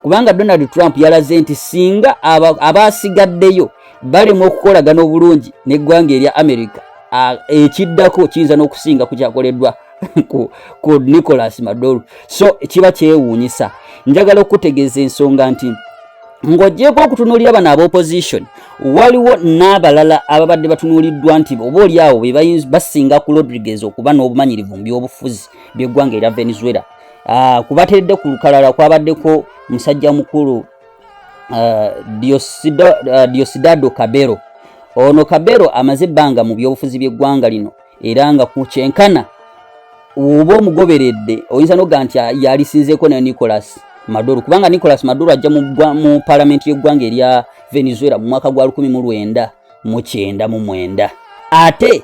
Kubanga Donald Trump yalaze nti singa abasigaddeyo balemwa okukolagana obulungi n'eggwanga erya America, ekiddako kiyinza n'okusinga ku kyakoleddwa ku Nicolas Maduro. So kiba kyewuunyisa. Njagala okutegeeza ensonga nti ng'ogyeko okutunuulira bano aba opposition, waliwo n'abalala ababadde batunuuliddwa nti oba oli awo be basinga ku Rodriguez okuba n'obumanyirivu mu byobufuzi by'eggwanga erya Venezuela. Kubateredde ku lukalala kwabaddeko musajja mukulu Diosdado Cabello. Ono Cabello amaze ebbanga mu byobufuzi by'eggwanga lino, era nga ku kyenkana oba omugoberedde oyinza noga nti yalisinzeeko ne Nicolas Maduro, kubanga Nicolas Maduro ajja mu palamenti y'eggwanga erya Venezuela mu mwaka gwa 1999. Ate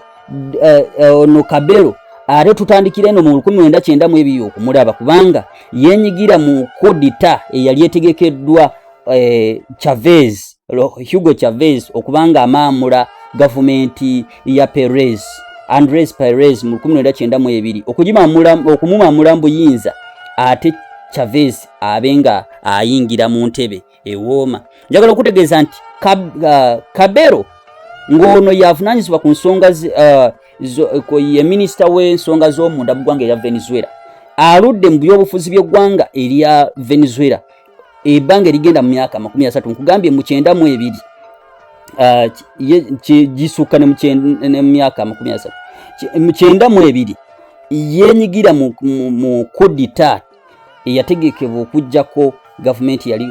ono Cabello ate tutandikira eno mu 1992 okumulaba, kubanga yenyigira mu kudita eyali etegekeddwa Chavez, Hugo Chavez, okubanga amaamula gavumenti ya Perez, Andres Perez, mu 1992, okumumamula mu buyinza, ate Chavez abe nga ayingira mu ntebe ewooma. Njagala okutegeeza nti Cabello ng'ono yavunaanyizibwa ku nsonga ye minisita w'ensonga z'omunda mu ggwanga erya Venezuela, aludde mu byobufuzi by'eggwanga erya Venezuela ebbanga erigenda mu myaka 30. Nkugambye mu 92, gisukka ne mu myaka 30. Mu 92 yenyigira mu kudita eyategekebwa okugjako gavumenti yali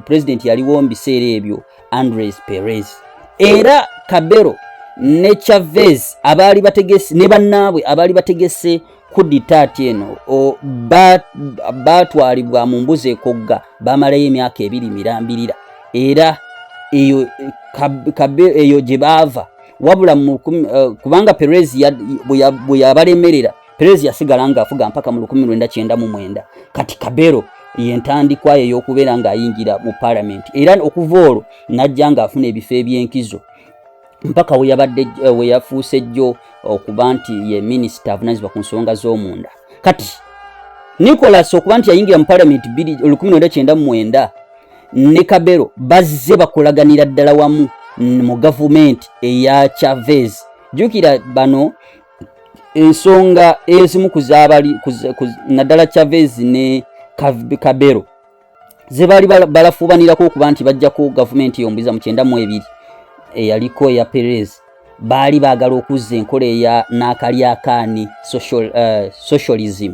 president yaliwo mu biseera ebyo, Andres Perez. Era Cabello ne Chavez abaali bategese ne bannaabwe abaali bategese kuditaati eno baatwalibwa mu mbuzi ekogga, bamalayo emyaka 2 mirambirira, era eyo eyo gye baava. Wabula kubanga Perez bwe yabalemerera, Perez yasigala ng'afuga mpaka mu 1999. Kati Cabello yentandikwa ey'okubeera ng'ayingira mu palamenti, era okuva olwo n'ajja ng'afuna ebifo ebyenkizo mpaka we yabadde we yafuuse jjo okuba nti ye minisita avunanyizibwa ku nsonga z'omunda. Kati Nicolas okuba nti yayingira mu palamenti 1999 ne Cabello bazze bakolaganira ddala wamu mu gavumenti eya Chavez. Jjukira bano ensonga ezimu ku zaabali naddala Chavez ne Cabello ze baali balafuubanirako okuba nti bajjako gavumenti yombiza mu 92 eyaliko eya Perez, baali baagala okuzza enkola eya nakalyakaani socialism,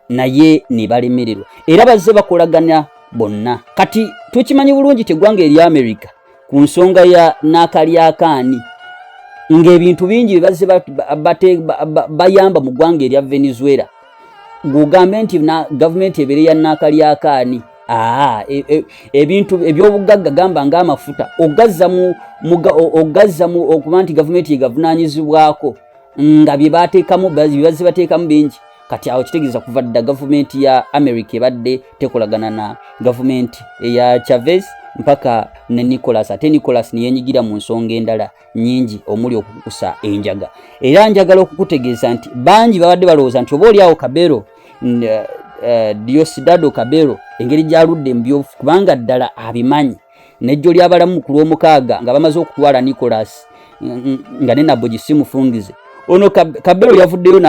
naye ne balemererwa, era bazze bakolagana bonna. Kati tukimanyi bulungi ti eggwanga erya America ku nsonga ya nakalyakaani ng'ebintu bingi bye bazze bayamba mu ggwanga erya Venezuela, gw'ogambe nti gavumenti ebeere ya nakalyakaani, aa ebintu ebyobugagga gamba ng'amafuta ogazza mu okuba nti gavumenti egavunaanyizibwako nga bye bateekamu, bye bazze bateekamu bingi. Kati awo kitegeeza kuva dda gavumenti ya America ebadde tekolagana na gavumenti eya Chavez mpaka ne Nicolas. Ate Nicolas neyenyigira mu nsonga endala nyingi omuli okukusa enjaga. Era njagala okukutegeeza nti bangi babadde balowooza nti oba oliawo Cabello, Diosdado Cabello, engeri gyaludde mu byobufuzi, kubanga ddala abimanyi, nejjo lyabalamu ku Lwomukaaga nga bamaze okutwala Nicolas nga ne Nabbo simufungize, ono Cabello yavuddeyo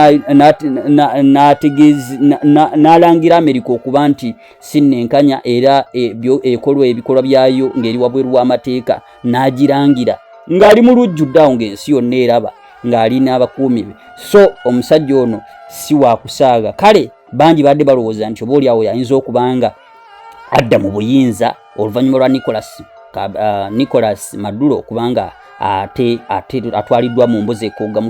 n'alangira Amerika okuba nti si nnenkanya, era ekolwa ebikolwa byayo ng'eri wabweru w'amateeka, n'agirangira ng'ali mu lujjudde awo ng'ensi yonna eraba ng'ali n'abakuumi be. So omusajja ono si wakusaaga. Kale bangi badde balowooza nti oba oli awo yayinza okuba nga adda mu buyinza oluvannyuma lwa Nicolas Maduro, kubanga ate atwaliddwa mu mbuzi ekogga.